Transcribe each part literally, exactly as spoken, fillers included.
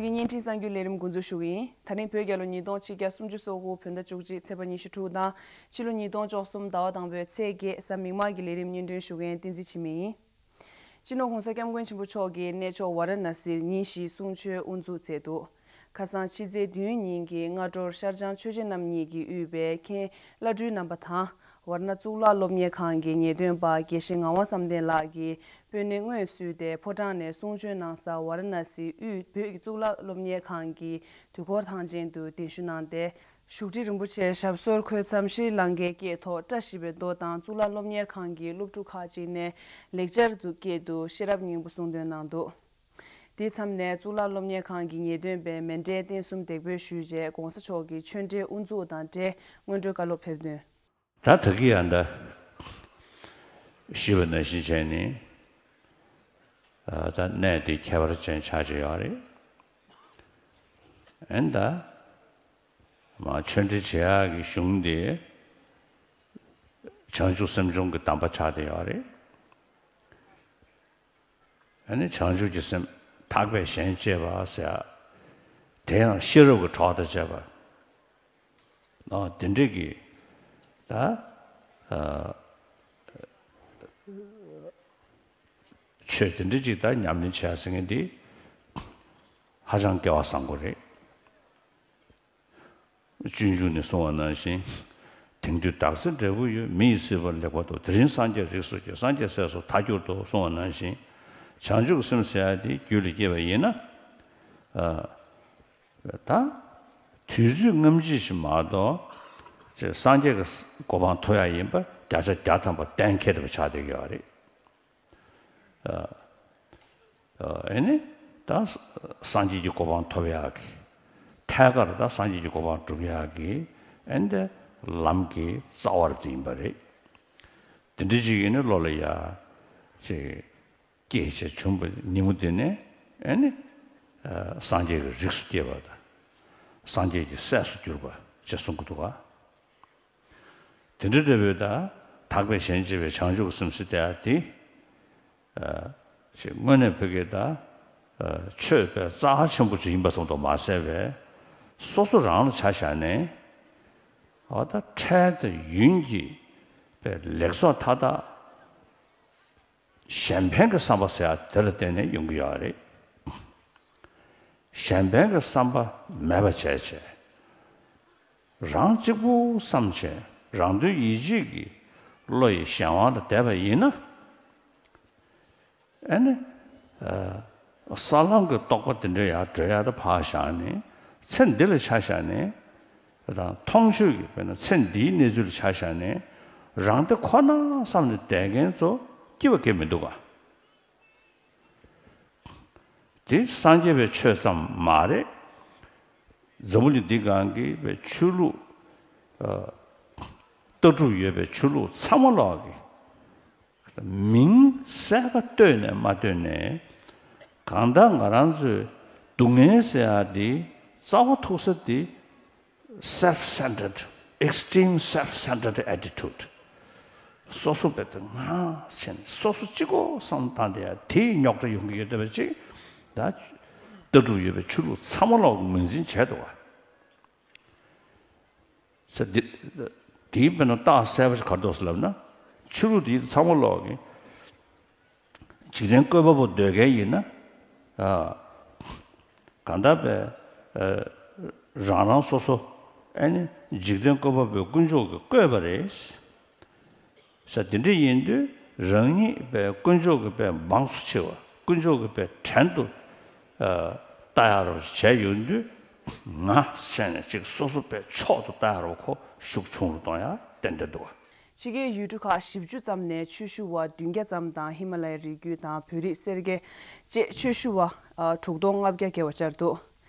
གི་བརྙན་འཕྲིན་གསར་འགྱུར་ལས་རིམ་འགོ་འཛུགས་ཞུ་གི་ཡིན། ད་རིང་བོད་རྒྱལ་ལོ་ཉིས་སྟོང་ཆིག་བརྒྱ་སུམ་ཅུ་སོ་དགུ་བོད་ཟླ་བཅུ་གཅིག་ཚེས་པ་ཉི་ཤུ་དྲུག་དང་ཕྱི་ལོ་ཉིས་སྟོང་བཅུ་གསུམ་ཟླ་བ་དང་པོའི་ཚེས་བརྒྱད་གཟའ་མིག་དམར་གྱི་ལས་རིམ་སྙན་སྒྲོན་ཞུ་མཁན་བསྟན་འཛིན་འཆི་མེད་ཡིན། སྤྱི་ནོར་༸གོང་ས་༸སྐྱབས་མགོན་ཆེན་པོ་མཆོག་གིས་གནས་མཆོག་ཝཱ་ར་ཎ་སིར་ཉིན་བཞིའི་གསུང་ཆོས་དབུ་འཛུགས་མཛད་འདུག་ཁ་སང་ཕྱི་ཚེས་བདུན་ཉིན་གྱི་སྔ་དྲོར་ཤར་བྱང་ཆོས་རྗེ་རྣམ་གཉིས་ཀྱིས་དབུས་པའི་མཁན་བླ་སྤྲུལ་རྣམ་པ་དང་། ཝཱ་ར་ཎ་གཙུག་ལག་སློབ་གཉེར་ཁང་གི་ངེས་སྟོན་པ་དགེ་བཤེས་ངག་དབང་བསམ་གཏན་ལགས་ཀྱིས་སྤོས་སྣེ་སྔོན་བསུས་ཏེ་ཕོ་བྲང་ནས་གསུང་ཆོས་གནང་ས་ཝཱ་ར་ཎ་སིའི་དབུས་བོད་ཀྱི་གཙུག་ལག་སློབ་གཉེར་ཁང་གི་དུས་འཁོར་ཐང་ཆེན་དུ་གདན་ཞུ་གནང་སྟེ། བཞུགས་ཁྲི་རིན་པོ་ཆེ་ཞབས་སོར་འཁོད་མཚམས་ཤྲི་ལང་ཀའི་སྐད་ཐོག་བཀྲ་ཤིས་པའི་མདོ་དང་གཙུག་ལག་སློབ་གཉེར་ཁང་གི་སློབ་ཕྲུག་ཁག་ཅིག་ནས་ལེགས་སྦྱར་དུ་སྐད་དུ་ཤེས་རབ་སྙིང་པོ་གསུང་འདོན་གནང་འདུག་དེའི་མཚམས་ནས་གཙུག་ལག་སློབ་གཉེར་ཁང་གི་ངེས་སྟོན་པས་མཎྜལ་རྟེན་གསུམ་འདེགས་འབུལ་ཞུས་རྗེས་༸གོང་ས་མཆོག་གིས་ཆོས་འབྲེལ་དབུ་འཛུགས་དང་འབྲེལ་སྔོན་འགྲོའི་བཀའ་སློབ་ཕེབས་དོན། ད་ད་གི་ཡང་ད་ཞུས་པ་ནང་བཞིན་བྱས་ནས་ཨ་ད་གནས་དེ་ཁྱད་པར་ཅན་ཆགས་ཀྱི་ཡོད་རེད། ཨན་ད་མ་ཆོས་འབྲེལ་བྱེད་ཡག་གི་གཞུང་དེ་བྱང་ཆུབ་སེམས་སྦྱོང་གི་གདམས་པ་ཆགས་བསྡད་ཡོད་རེད། ཨ་ནི་བྱང་ཆུབ་ཀྱི་སེམས་ཐག་པས་གཞན་གཅེས་པ་ཟེར་ཡ། དེ་ཡང་ཤེས་རབ་ཀྱི་གྲོགས་དང་བཅས་པ། ཨ་དེ་འདྲ་གི་ད་ཨ་ཆོས་དེ་འདྲ་ཅིག་ད་ཉམས་ལེན་བྱེད་ཡ་ཟེར་མཁན་འདི་ཧ་ཅང་སྐལ་བ་བཟང་པོ་རེད། སྤྱོད་འཇུག་ནས་གསུངས་པ་ནང་བཞིན། དེང་དུས་བདག་སྲིད་འབྲས་བུ་ཡོད། མི་ཡི་སྲིད་པ་ལེགས་པར་རྟོགས། དེ་རིང་སངས་རྒྱས་རིགས་སུ་སྐྱེས། སངས་རྒྱས་སྲས་སུ་ཐལ་འགྱུར་ཏོ་གསུངས་པ་ནང་བཞིན། བྱང་ཆུབ་སེམས་ཟེར་ཡ་དེ་རྒྱུད་ལ་སྐྱེས་པ་ཡིན་ན། ཨ་ད་དུས་ཚོད་སྔ་ཕྱི་ཞིག་མ་གཏོགས་ཅེས་སངས་རྒྱས་ཀྱི་གོ་འཕང་ཐོབ་ཡ་ཡིན་པ་བརྒྱ་ཆ་བརྒྱ་ཐམ་པ་གཏན་འཁེལ་བ་ཆགས་བསྡད་ཀྱི་ཡོད་རེད། ཨ་ཨ་ནི་ད་སངས་རྒྱས་ཀྱི་གོ་འཕང་ཐོབ་ཡག་གི་ཐད་ཀར་ད་སངས་རྒྱས་ཀྱི་གོ་འཕང་སྒྲུབ་ཡག་གི་ཨ་ནི་ད་ལམ་གྱི་རྩ་བ་དེ་ཡིན་པ་རེད། དེ་འདྲ་ཅིག་ཡིན་ན་བློ་ལ་ཡ་ཅིག་སྐྱེས་བྱས་བྱུང་བའི་ཉིན་མོ་དེ་ནས་ཨ་ནི་ཨ་སངས་རྒྱས་ཀྱི་རིགས་སུ་སྐྱེས་པ་དང་སངས་རྒྱས་ཀྱི་སྲས་སུ་གྱུར་པ་ཅེས་གསུང་གི་འདུག་ག་དེ་འདྲ་འདྲ་བོའི་ད་ཐག་པས་གཞན་གཅེས་པའི་བྱང་ཆུབ་ཀྱི་སེམས་ཟེར་དེ་ཨ་དེ་ཨ་ཅིག་དངོས་གནས་བོད་ཀྱི་ད་ཨ་ཆོས་དཔེ་རྩ་ཆེན་པོ་ཅིག་ཡིན་པ་ཙམ་དུ་མ་ཟད་པའི་སོ་སོ་རང་ལ་ཆ་བཞག་ནས་ཨ་ད་འཕྲལ་དང་ཡུན་གྱི་དཔེ་ལེགས་ཚོགས་མཐའ་དག་གཞན་ཕན་གྱི་བསམ་པ་ཟེར་ཡ་དེ་ལ་བརྟེན་ནས་ཡོང་གི་ཡོད་རེད། གཞན་ཕན་གྱི་བསམ་པ་མེད་པ་བྱས་བྱས། རང་གཅིག་པུ་བསམ་བྱས་རང་དོན་ཡིད་བྱེད་ཀྱི་བློ་ཡི་གཞན་དབང་དུ་བསྡད་པ་ཡིན་ན། ཨ་ནི། ཨ་ས་ལམ་གྱི་རྟོགས་པ་དེ་འདྲ་ཡར་གྲོལ་ཡག་ད་ཕར་བཞག་ནས་ཚེ་འདི་ལ་ཆ་བཞག་ནས། དང་མཐོང་ཆོས་ཀྱི་དཔེར་ན་ཚེ་འདིའི་གནས་ཚུལ་ལ་ཆ་བཞག་ནས་རང་བདེ་ཁོ་ན་བསམ་ནས་བསྡད་མཁན་ཚོ་སྐྱིད་པ་གང་ཡང་མི་འདུག་ག་དེ་སངས་རྒྱས་པའི་ཆོས་ཙམ་མ་རེད། འཛམ་བུ་གླིང་འདི་སྒང་གི་པའི་ཆོས་ལུགས་ཨ་ལྟ་གྲུབ་ཡོད་པའི་ཆོས་ལུགས་ཚང་མ་ལོག་གི་མིང་གསལ་ཁ་བཏོད་ནས་མ་བཏོད་ནས་གང་ལྟར་ང་རང་ཚོའི་སྡུག་བསྔལ་ཟེར་ཡག་འདི་རྩ་བ་ཐུག་ས་འདི། Self-centered, extreme self-centered attitude. སོ་སོ་བས་ང་བྱས་ནས་སོ་སོ་གཅིག་པོ་བསམ་བཏང་དེ་དེའི་རྙོག་དྲ་ཡོང་གི་ཡོད་བསྡད་པ་ཅིག་ད་ལྟ་གྲུབ་ཡོད་པའི་ཆོས་ལུགས་ཚང་མ་ལོག་ངོས་འཛིན་བྱས་འདུག་བ། ས་འདི་དེའི་དཔེར་ན་རྟགས་གསལ་པོ་ཞིག་ག་རེ་འདུག་ཟེར་ལབ་ན། ཆོས་ལུགས་དེ་ཚང་མ་ལོག་གི་འཇིག་རྟེན་བཀོད་པ་པོ་འདོད་མཁན་ཡིན་ན། ཨ་གང་ལྟར་བས་ཨ་རང་རང་སོ་སོ་ཨ་ནི་འཇིག་རྟེན་བཀོད་པ་པོའི་དཀོན་མཆོག་གིས་བཀོད་པ་རེད། ས་དེ་འདྲ་ཡིན་དུས་རང་ཉིད་པའི་དཀོན་མཆོག་གི་པའི་འབངས་སུ་ཆེ་བ་དཀོན་མཆོག་གི་པའི་བྲན་དུ་ཨ་ལྟ་ཡག་རོགས་བྱས་ཡོང་དུས་ང་བྱས་ནས་ཅིག་སོ་སོ་པའི་མཆོག་ཏུ་ལྟ་ཡག་རོགས་ཁོ་ཤུགས་ཆུང་རུ་གཏོང་ཡག་ཏན་ཏན་འདུག་བ། ཕྱི་རྒྱལ་ཡུལ་གྲུ་ཁག་བཞི་བཅུ་ཙམ་ནས་ཆོས་ཞུ་བ་བདུན་བརྒྱ་ཙམ་དང་ཧི་མ་ལ་ཡའི་རི་རྒྱུད་དང་བོད་རིགས་སེར་སྐྱ་བཅས་ཆོས་ཞུ་བ་དྲུག་སྟོང་ལྔ་བརྒྱ་བརྒལ་བ་བཅར་འདུག་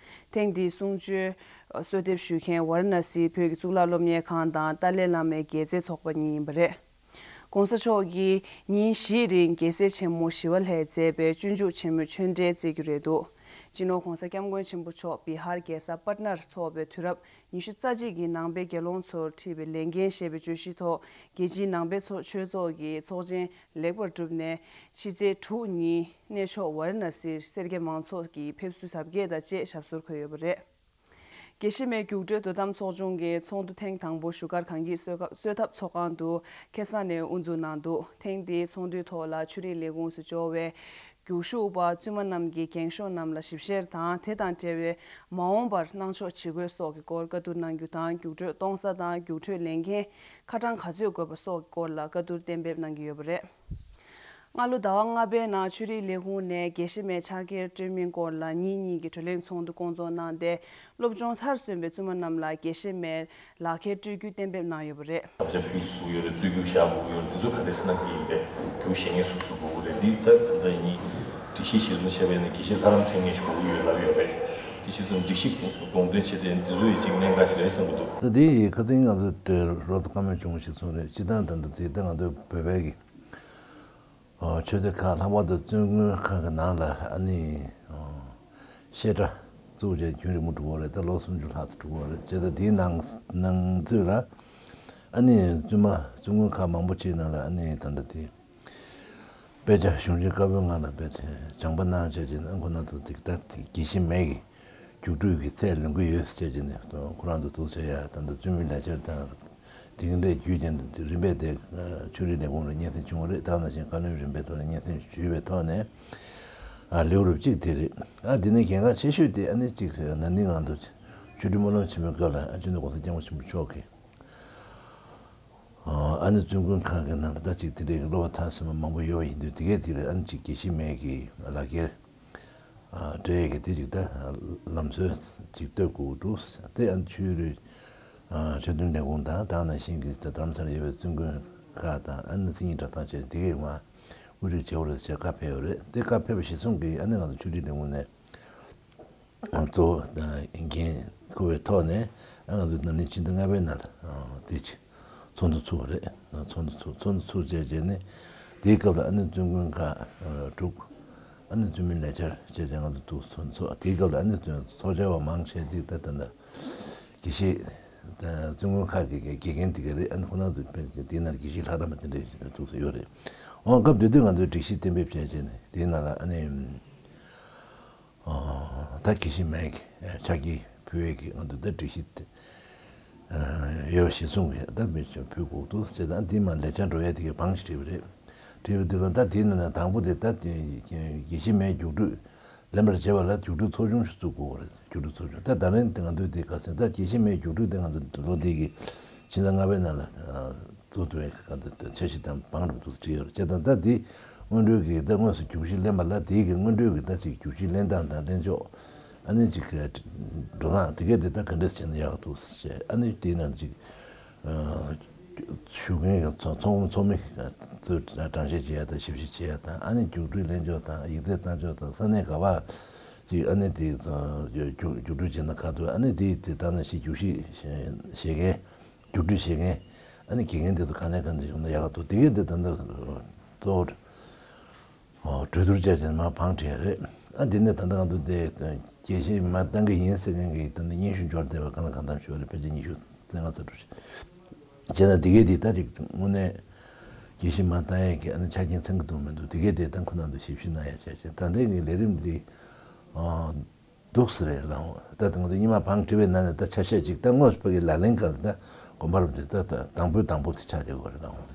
ཐེངས་འདིའི་གསུང་ཆོས་གསོལ་འདེབས་ཞུ་མཁན་ཝཱ་ར་ཎ་སིའི་བོད་ཀྱི་གཙུག་ལག་སློབ་གཉེར་ཁང་དང་ཏཱ་ལའི་བླ་མའི་རྒྱལ་སྲས་ཚོགས་པ་གཉིས་ཡིན་པ་རེད། ༸གོང་ས་མཆོག་གིས་ཉིན་བཞིའི་རིང་རྒྱལ་སྲས་ཆེན་མོ་ཞི་བ་ལྷས་མཛད་པའི་སྤྱོད་འཇུག་ཆེན་མོའི་ཆོས་འབྲེལ་བསྩལ་རྒྱུ་རེད་འདུག་སྤྱི་ནོར་༧གོང་ས་༧སྐྱབས་མགོན་ཆེན་པོ་མཆོག་བི་ཧར་རྒྱལ་ས་པཊ་ནར་འཚོགས་པའི་དུས་རབས་ཉི་ཤུ་རྩ་གཅིག་གི་ནང་པའི་དགེ་སློང་ཚོར་ཁྲིད་པའི་ལས་འགན་ཞེས་པའི་བརྗོད་གཞིའི་ཐོག་རྒྱལ་སྤྱིའི་ནང་པའི་ཚོགས་ཆོས་ཚོགས་ཀྱི་ཚོགས་ཆེན་ལེགས་པར་གྲུབ་ནས། ཕྱི་ཚེས་དྲུག་ཉིན་གནས་མཆོག་ཝཱ་ར་ཎ་སིར་སེར་སྐྱ་མང་ཚོགས་ཀྱིས་ཕེབས་བསུ་གཟབ་རྒྱས་དང་བཅས་ཞབས་སོར་འཁོད་ཡོད་པ་རེད། དགེ་བཤེས་མའི་རྒྱུགས་སྤྲོད་དོ་དམ་ཚོགས་ཆུང་གི་ཚོགས་འདུ་ཐེངས་དང་པོ་བཞུགས་སྒར་གངས་སྐྱིད་གསོལ་ཁ་གསོལ་ཐབ་ཚོགས་ཁང་དུ་ཁེ་ས་ནས་དབུ་འཛུགས་གནང་འདུག་ཐེངས་འདིའི་ཚོགས་འདུའི་ཐོག་ལ་ཆོས་རིག་ལས་ཁུངས་སུ་འབྱོར་བའི་རྒྱུགས་ཞུགས་པ་བཙུན་མ་རྣམས་ཀྱིས་འགེངས་ཤོག་རྣམས་ལ་ཞིབ་བཤེར་དང་། དེ་དང་འབྲེལ་བའི་མ་འོངས་པར་གནང་ཕྱོགས་ཇི་དགོས་སོགས་ཀྱི་སྐོར་བཀའ་བསྡུར་གནང་རྒྱུ་དང་། རྒྱུགས་སྤྲོད་གཏོང་ས་དང་རྒྱུགས་སྤྲོད་ལེན་མཁན་ཁ་གྲངས་ག་ཚོད་དགོས་པ་སོགས་ཀྱི་སྐོར་ལ་བཀའ་བསྡུར་གཏན་འབེབས་གནང་གི་ཡོད་པ་རེད། སྔ་ལོ་ཟླ་བ་ལྔ་པའི་ནང་ཆོས་རིག་ལས་ཁུངས་ནས་དགེ་བཤེས་མའི་ཕྱག་འཁྱེར་སྤྲོད་མིན་སྐོར་ལ་ཉིན་གཉིས་ཀྱི་བགྲོ་གླེང་ཚོགས་འདུ་བསྐོང་ཚོགས་གནང་སྟེ། སློབ་སྦྱོང་མཐར་སོན་པའི་བཙུན་མ་རྣམས་ལ་དགེ་བཤེས་མའི་ལག་འཁྱེར་སྤྲོད་རྒྱུ་གཏན་འབེབས་གནང་ཡོད་པ་རེད། བག་ཆགས་ཕུལ་དགོས་ཀྱི་ཡོད་རེད། རྩོད་རྒྱུགས་བཞག་དགོས་ཀྱི་ཡོད་རེད། འདི་ཚོ་ག་འདྲས་གནང་གི་ཡིན་པས། རྒྱུགས་བཞེས་མཁན་སུ་སུ་དགོས་ཀྱི་རེད། འདི་ད་ད་ལྟ་ཡིན་གྱི་འགྲེལ་བཤད་གཞིར་བཟུང་བྱས་པ་ཡིན་ན་དགེ་བཤེས་ལྷ་རམས་ཐོན་མཁན་ཞིག་དགོས་ཀྱི་ཡོད་ལབ་ཡོད་རེད། དེ་བྱས་ཙང་སྒྲིག་གཞི་དགོངས་དོན་བྱས་ཏེ་འདི་ཚོ་ཡི་གཅིག་གནད་འགག་ཞིག་རེད་བསམ་གྱི་འདུག་ད་དེ་ཡི་ཁ་སང་ང་ཚོ་དེ་རོབ་ཏུ་བཀའ་མོལ་བྱུང་བ་ཞིག་གསུངས་རེད། སྤྱིར་བཏང་ད་ལྟ་དེ་ད་ང་ཚོ་བོད་པའི་གི་ཨོ། ཆོས་སྡེ་ཁག་ལྷག་པར་དུ་བཙུན་དགོན་ཁག་གི་ནང་ལ་ཨ་ནི་ཨོ། བཤད་གྲྭ་བཙུགས་བྱས་རྒྱུན་རིང་པོ་འགྲོ་གི་རེད། ད་ལོ་སུམ་ཅུ་ལྷག་ཙམ་འགྲོ་གི་རེད། བྱས་ཙང་དེའི་ནང་ནང་ཚུད་ལ་ཨ་ནི་བཙུན་མ་བཙུན་དགོན་ཁག་མང་པོ་ཅིག་ནང་ལ་ཨ་ནི་ད་ལྟ་དེ་དཔེ་ཆ་གཞུང་ཆེན་བཀའ་པོད་ལྔ་ལ་དཔེ་ཆ་སྦྱངས་པ་གནང་བྱས་རྗེས་ཨ་ཁོ་ན་ཚོ་དེ་ད་དགེ་བཤེས་མའི་གི་རྒྱུགས་སྤྲོད་ཀྱི་ཚད་ལོན་གྱི་ཡོད་ཟེར་བྱས་ནས་ཁོ་རང་ཚོ་འདུག་ཟེར་ཡ། ད་ལྟ་བཙུན་མའི་ལས་འཆར་དང་དེ་ག་འདྲས་བརྒྱུད་ཀྱིན་རིམ་པས་དེ་ཆོས་རིག་ལས་ཁུངས་ལ་སྙན་སེང་བྱུང་བ་རེད། ད་ནང་བཞིན་བཀའ་བློན་རིམ་པའི་ཐོག་ལ་སྙན་སེང་ཞུས་པའི་ཐོག་ནས་ཨ་ལེའུ་རབ་གཅིག་དེ་རེད། ཨ་དེ་ནས་གལ་འགངས་ཆེ་ཤོས་དེ་ཨ་ནི་གཅིག་ན་ནིང་ང་ཚོ་ཆོས་ཁྲིམས་སྨོན་ལམ་ཆེན་མོའི་སྐབས་ལ་ཨ་སྤྱི་ནོར་༸གོང་ས་༸སྐྱབས་མགོན་ཆེན་པོ་མཆོག་གིས་ཨ་ནི་བཙུན་དགོན་ཁག་གི་ནང་ལ་ད་ཅིག་དེ་འདྲའི་སློབ་པ་མཐར་སོན་པ་མང་པོ་ཡོད་པ་ཡིན་དུས་དེ་གས་དེ་ལ་ཨ་ནི་ཅིག་དགེ་བཤེས་མའི་གི་ལག་འཁྱེར་སྤྲད་ཀྱི་དེ་ཅིག་ད་ལམ་སྲོལ་ཅིག་གཏོད་དགོས་འདུག་དེ་ཨ་ནི་ཆོས་རིག་ཆོས་དོན་ལས་ཁུངས་དང་དེ་ནང་བཞིན་གྱི་ད་རྡ་རམ་ས་ལ་ཡོད་པའི་བཙུན་དགོན་ཁག་དང་ཨ་ནི་མཚན་ཉིད་གྲྭ་ཚང་བཅས་དེ་གས་མ་དབུ་ཁྲིད་བྱེད་དགོས་རེད་ཟེར་བཀའ་ཕེབས་ཡོད་རེད། དེ་བཀའ་ཕེབས་པ་གཞིར་བཟུང་གིས་ཨ་ནི་ང་ཚོ་ཆོས་རིག་ལས་ཁུངས་ནས་གཙོ་བོ་འགན་འཁུར་བའི་ཐོག་ནས་ང་ཚོ་ན་ནིང་ཕྱི་ཟླ་ལྔ་པའི་ནང་ལ་དེ་ཚོགས་འདུ་ཚུགས་པ་རེད། ཚོགས་འདུ་ཚུགས་ཚོགས་འདུ་ཚུགས་བྱས་རྗེས་ནས་དེའི་སྐབས་ལ་ཨ་ནི་བཙུན་དགོན་ཁག་དྲུག་ཨ་ནི་བཙུན་མའི་ལས་འཆར་བྱས་རྗེས་ང་ཚོ་འདུག་ཚོགས་འདུ་ཚུགས། དེའི་སྐབས་ལ་ཨ་ནི་ཚོགས་བཅར་བ་མང་ཆེ་ཅིག་ད་ད་ལྟ་དགེ་བཤེས་བཙུན་དགོན་ཁག་གི་དགེ་རྒན་དེ་ག་རེད། ཨ་ནི་ཁོ་ན་ཚོ་དེའི་ནང་དགེ་བཤེས་ལྷ་རམས་པ་དེ་འདྲ་ཞིག་ཚུགས་ཡོད་རེད། འོ་སྐབས་དེ་དུས་ང་ཚོས་སྒྲིག་གཞི་གཏན་འབེབས་བྱས་རྗེས་ནས་དེའི་ནང་ལ་ཨ་ནི། ད་དགེ་བཤེས་མའི་ཕྱག་འཁྱེར་ཕུལ་བའི་གི་ང་ཚོ་ད་སྒྲིག་གཞི་ཡོད་པ་གཞིར་བཟུང་གི་ད་མི་ཕུལ་དགོས་འདུག་ཟེར། ད་འདི་མ་ལས་འཆར་འགྲོ་ཡ་དེ་གི་བང་ཞིག་བྲིས་པ་རེད། བྲིས་པ་འདི་ལ་ད་དེའི་ནང་ནས་དང་པོ་དེ་ད་དགེ་བཤེས་མའི་རྒྱུགས་སྤྲོད་ལེན་པར་བྱེད་པ་ལ་རྒྱུགས་སྤྲོད་ཚོགས་ཆུང་ཞིག་བཙུགས་དགོས་པ་རེད། རྒྱུགས་སྤྲོད་ཚོགས་ཆུང་ད་ད་རིང་དེ་ང་ཚོའི་དེ་ག་ཟེར་ད་དགེ་བཤེས་མའི་རྒྱུགས་སྤྲོད་དེ་ང་ཚོ་ལོ་འདི་གི་ཕྱི་ཟླ་ལྔ་པའི་ནང་ལ་གཙོ་བོ་དེ་འཆར་གཞི་དང་བང་རིམ་དུ་བྲིས་ཡོད་རེད། བྱས་ཙང་ད་འདི་སྔོན་འགྲོའི་གི་ད་དངོས་སུ་རྒྱུགས་གཞི་ལེན་པ་ལ་དེའི་གི་སྔོན་འགྲོའི་གི་ད་ཅིག་རྒྱུགས་གཞི་ལེན་སྟངས་དང་ལེན་ཕྱོགས་ཨ་ནི་ཅིག་འགྲོ་སྟངས་དེ་གས་དེ་ད་ག་འདྲས་བྱས་ན་ཡག་འདུག་ཟེར་བྱས་ཨ་ནི་དེའི་ནང་ཅིག་ཞུགས་མཁན་གི་ཚོགས་ཚོགས་ཚོགས་མི་ཚོས་གྲངས་བཤེར་བྱེད་ཡ་དང་ཞིབ་བཤེར་བྱེད་ཡ་དང་ཨ་ནི་རྒྱུགས་སྤྲོད་ལེན་ཕྱོགས་དང་ཡིག་ཚད་བཏང་ཕྱོགས་དང་ས་གནས་ག་པར་ཅིག་ཨ་ནི་དེ་རྒྱུགས་རྒྱུགས་སྤྲོད་བྱེད་ན་ག་འདུག་ཨ་ནི་དེ་དེ་ད་ནང་བཞིན་རྒྱུགས་གཞི་བཞེས་མཁན། རྒྱུགས་སྤྲོད་བྱེད་མཁན་ཨ་ནི་དགེ་རྒན་དེ་ཚོ་ག་ནས་ག་འདྲ་བྱུང་ན་ཡག་ག་འདུག་དེ་གས་དེ་ད་ལྟ་གཙོ་བོ་གྲོས་བསྡུར་བྱས་བྱས་མར་བང་བྲིས་རེད། ཨ་དེ་ནས་ད་ལྟ་ང་ཚོ་དེ་དགེ་བཤེས་མ་བཏང་གི་ཡིན་ཟེར་མཁན་གྱི་ད་ལྟ་སྙན་ཞུ་འབྱོར་བསྡད་པ་གང་ལ་གང་འཚམ་ཞུ་བ་རེད། ཕལ་ཆེར་ཉི་ཤུ་རྩ་ལྔ་རྩ་དྲུག་ཞིག་བྱས་ན་དེ་གས་དེ་ད་ཅིག་དངོས་གནས་དགེ་བཤེས་མ་བཏང་ཡས་ཀྱི་ཨ་ནི་ཆ་རྐྱེན་ཚང་གི་འདུག་མི་འདུག་དེ་གས་དེ་ད་ཁོ་ན་ཚོ་ཞིབ་བཤེར་གནང་ཡ་བྱས་བྱས་ད་ལྟའི་ངའི་ལས་རིམ་འདི་འདུག་སེ་རེད་ལགས། ད་དེ་ང་ཚོ་སྔོན་མ་བང་བྲིས་པའི་ནང་ནས་ད་ཆ་ཤས་ཅིག་ད་དངོས་སུ་ཕ་གི་ལག་ལེན་སྐབས་ལ་ད་དགོན་པ་རུ་འདི་ད་ད་དང་པོའི་དང་པོ་དེ་ཆགས་བསྡད་ཡོད་རེད་ལགས།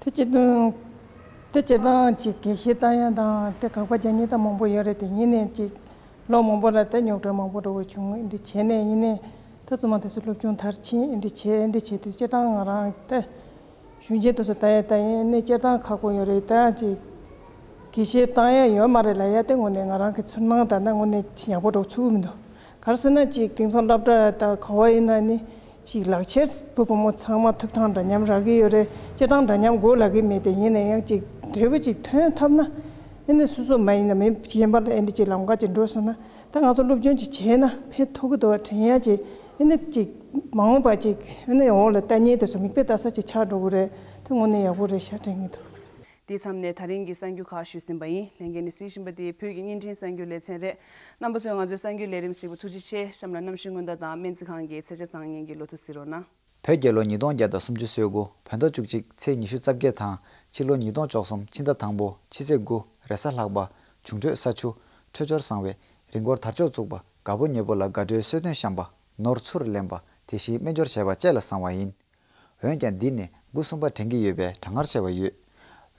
དེ་སྤྱིར་བཏང་དེ་སྤྱིར་བཏང་ཅིག་དགེ་བཤེས་བཏང་ཡ་དང་དེ་དགག་པ་རྒྱག་མཁན་ད་མང་པོ་ཡོད་རེད། དེ་ཡིན་ནའི་ཅིག་ལོ་མང་པོ་ལ་ད་རྙོག་དྲ་མང་པོ་འགྲོ་བ་བྱུང་། འདི་བྱས་ནས་ཡིན་ནའི་ད་བཙུན་མ་དེ་ཚོ་སློབ་སྦྱོང་མཐར་ཕྱིན་འདི་བྱས་འདི་བྱས་དུས་སྤྱིར་བཏང་ང་རང་ད། གཞུང་ཆེན་དེ་ཚོ་ལྟ་ཡ་ལྟ་ཡིན་ནི་སྤྱིར་བཏང་ཁག་པོ་ཡོད་རེད། ད་ཅིག་དགེ་བཤེས་བཏང་ཡ་ཡོད་མ་རེད་ལབ་ཡ་དེ་དངོས་གནས་ང་རང་གི་ཚོར་སྣང་ད་ལྟ་དངོས་གནས་ཡག་པོ་འགྲོ་ཚུགས་མི་འདུག་ག་རེ་ཟེར་ན་ཅིག་དེང་སང་སློབ་གྲྭ་ད་ག་བ་ཡིན་ན་ནི་ཅིག་ལག་ཁྱེར་བུ་བུ་མོ་ཚང་མ་ཐུབ་ཐང་འདྲ་མཉམ་རག་གི་ཡོད་རེད། སྤྱིར་བཏང་འདྲ་མཉམ་དགོས་ལབ་གི་མེད་པས་ཡིན་ན་ཡང་ཅིག་འབྲས་བུ་ཅིག་ཐོན་ཐུབ་ན་ཨེ་ནི་སོ་སོ་མ་ཡིན་ན་མི་གཞན་པ་ལ་ཨེ་འདྲ་ཅིག་ལམ་ཁ་ཅིག་འགྲོ་སོང་ན། ད་ང་ཚོ་སློབ་སྦྱོང་ཅིག་བྱས་ན་ཕན་ཐོགས་ཀྱི་འདུག་བ་དྲན་ཡ་ཅིག་ཨེ་ནི་ཅིག་མ་འོངས་པ་ཅིག་ཨེ་ནི་འོག་ལ་ལྟ་མཁན་དེ་ཚོ་མིག་དཔེ་ལྟ་ས་ཅིག་ཆགས་འགྲོ་གི་རེད། དེ་དངོས་གནས་ཡག་པོ་རེད་ཤག་དྲན་གྱི་འདུག་དེའི་མཚམས་ནས་ད་རིང་གི་གསར་འགྱུར་ཁག་ཞུས་ཟིན་པ་ཡིན། ལྷན་རྒྱས་ནས་གཟིགས་བཞིན་པ་དེ་བོད་ཀྱི་བརྙན་འཕྲིན་གསར་འགྱུར་ལེ་ཚན་རེད། རྣམ་པ་ཚོས་ང་ཚོའི་གསར་འགྱུར་ལས་རིམ་གཟིགས་པ་ཐུགས་རྗེ་ཆེ། གཤམ་ལ་གནམ་གཤིས་སྔོན་བརྡ་དང་སྨན་རྩིས་ཁང་གི་ཚེ་ཆ་བཟང་ངན་གྱི་ལོ་ཐོ་གཟིགས་རོགས་གནང་། བོད་རྒྱལ་ལོ་ཉིས་སྟོང་བརྒྱ་དང་སུམ་ཅུ་སོ་དགུ་བོད་ཟླ་བཅུ་གཅིག་ཚེས་ཉི་ཤུ་རྩ་བརྒྱད་དང་ཕྱི་ལོ་ཉིས་སྟོང་བཅུ་གསུམ་ཕྱི་ཟླ་དང་པོ་ཕྱི་ཚེས་དགུ་རེས་གཟའ་ལྷག་པ། འབྱུང་འཕྲོད་ས་ཆུ། འཕྲོད་སྦྱོར་བཟང་བས་རི་མགོར་དར་ལྕོག་བཙུགས་པ། དགའ་པོ་ཉེ་པོ་ལ་དགའ་སྤྲོའི་གསོལ་སྟོན་བཤམས་པ། ནོར་ཚུར་ལེན་པ། དེ་བཞིན་སྨན་སྦྱོར་བྱས་པ་བཅས་ལ་བཟང་བ་ཡིན། འོན་ཀྱང་འདི་ནི་དགུ་གསུམ་པ་དྲན་གྱི་ཡོད་པས་གྲང་ངར་ཆེ་བ་ཡོད།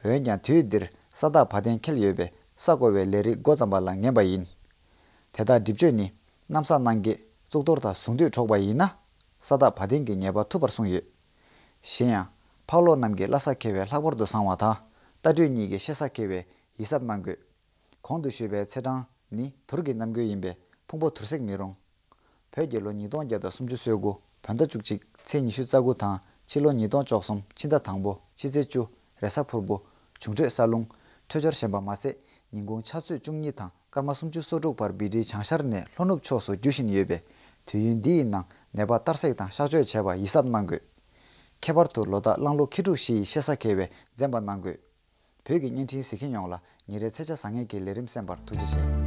འོན་ཀྱང་དུས་འདིར་ས་བདག་བ་དན་འཁེལ་ཡོད་པས་ས་བརྐོ་བའི་ལས་རིགས་འགོ་བརྩམས་པ་ལ་ངན་པ་ཡིན། དེ་དག་སྒྲིབ་གཅོད་ནི་གནམ་ས་སྣང་བརྒྱད་གཙུག་ཏོར་དང་གཟུངས་འདུས་འཕྲོག་པ་ཡིན་ན། ས་བདག་བ་དན་གྱི་ཉེས་པ་ཐུབ་པར་གསུངས་ཡོད། གཞན་ཡང་ཕག་ལོག་རྣམས་ཀྱིས་བླ་གཟའ་འཁེལ་བས་ལྷག་པར་དུ་བཟང་བ་དང་། རྟ་སྦྲུལ་གཉིས་ཀྱིས་གཤེད་གཟའ་འཁེལ་བས་ཡིད་གཟབ་གནང་དགོས། གོང་དུ་ཞུས་པའི་ཚེས་གྲངས་ནི་དུར་གྱི་གནམ་སྒོ་ཡིན་པས་ཕུང་པོ་དུར་སྲེག་མི་རུང་། བོད་རྒྱལ་ལོ་ཉིས་སྟོང་བརྒྱ་དང་སུམ་ཅུ་སོ་དགུ་བོད་ཟླ་བཅུ་གཅིག་ཚེས་ཉི་ཤུ་རྩ་དགུ་དང་ཕྱི་ལོ་ཉིས་སྟོང་བཅུ་གསུམ་ཕྱི་ཟླ་དང་པོ་ཕྱི་ཚེས་བཅུ་རེས་གཟའ་ཕུར་བུ། འབྱུང་འཕྲོད་ས་རླུང་། འཕྲོད་སྦྱོར་ཞན་པ་མ་ཟད་ཉིན་གུང་ཆུ་ཚོད་བཅུ་གཉིས་དང་སྐར་མ་སུམ་ཅུ་སོ་དྲུག་བར་བི་ཏྲིའི་བྱང་ཤར་ནས་ལྷོ་ནུབ་ཕྱོགས་སུ་རྒྱུ་བཞིན་ཡོད་པས་དུས་ཡུན་འདི་ཡི་ནང་ནད་པ་གཏར་སྲེག་དང་གཤག་བཅོས་བྱས་པ་ཡིད་གཟབ་གནང་དགོས། ཁྱད་པར་དུ་ལོ་རྟགས་གླང་ལོ་ཁྱི་ཕྲུག་བཞི་ཡི་གཤེད་གཟའ་འཁེལ་བས་འཛེམ་པ་གནང་དགོས། བོད་ཀྱི་བརྙན་འཕྲིན་གཟིགས་མཁན་ཡོངས་ལ་ཉིན་རེའི་ཚེས་ཆ་བཟང་ངན་གྱི་ལས་རིམ་གསན་པར་ཐུགས་རྗེ་ཆེ།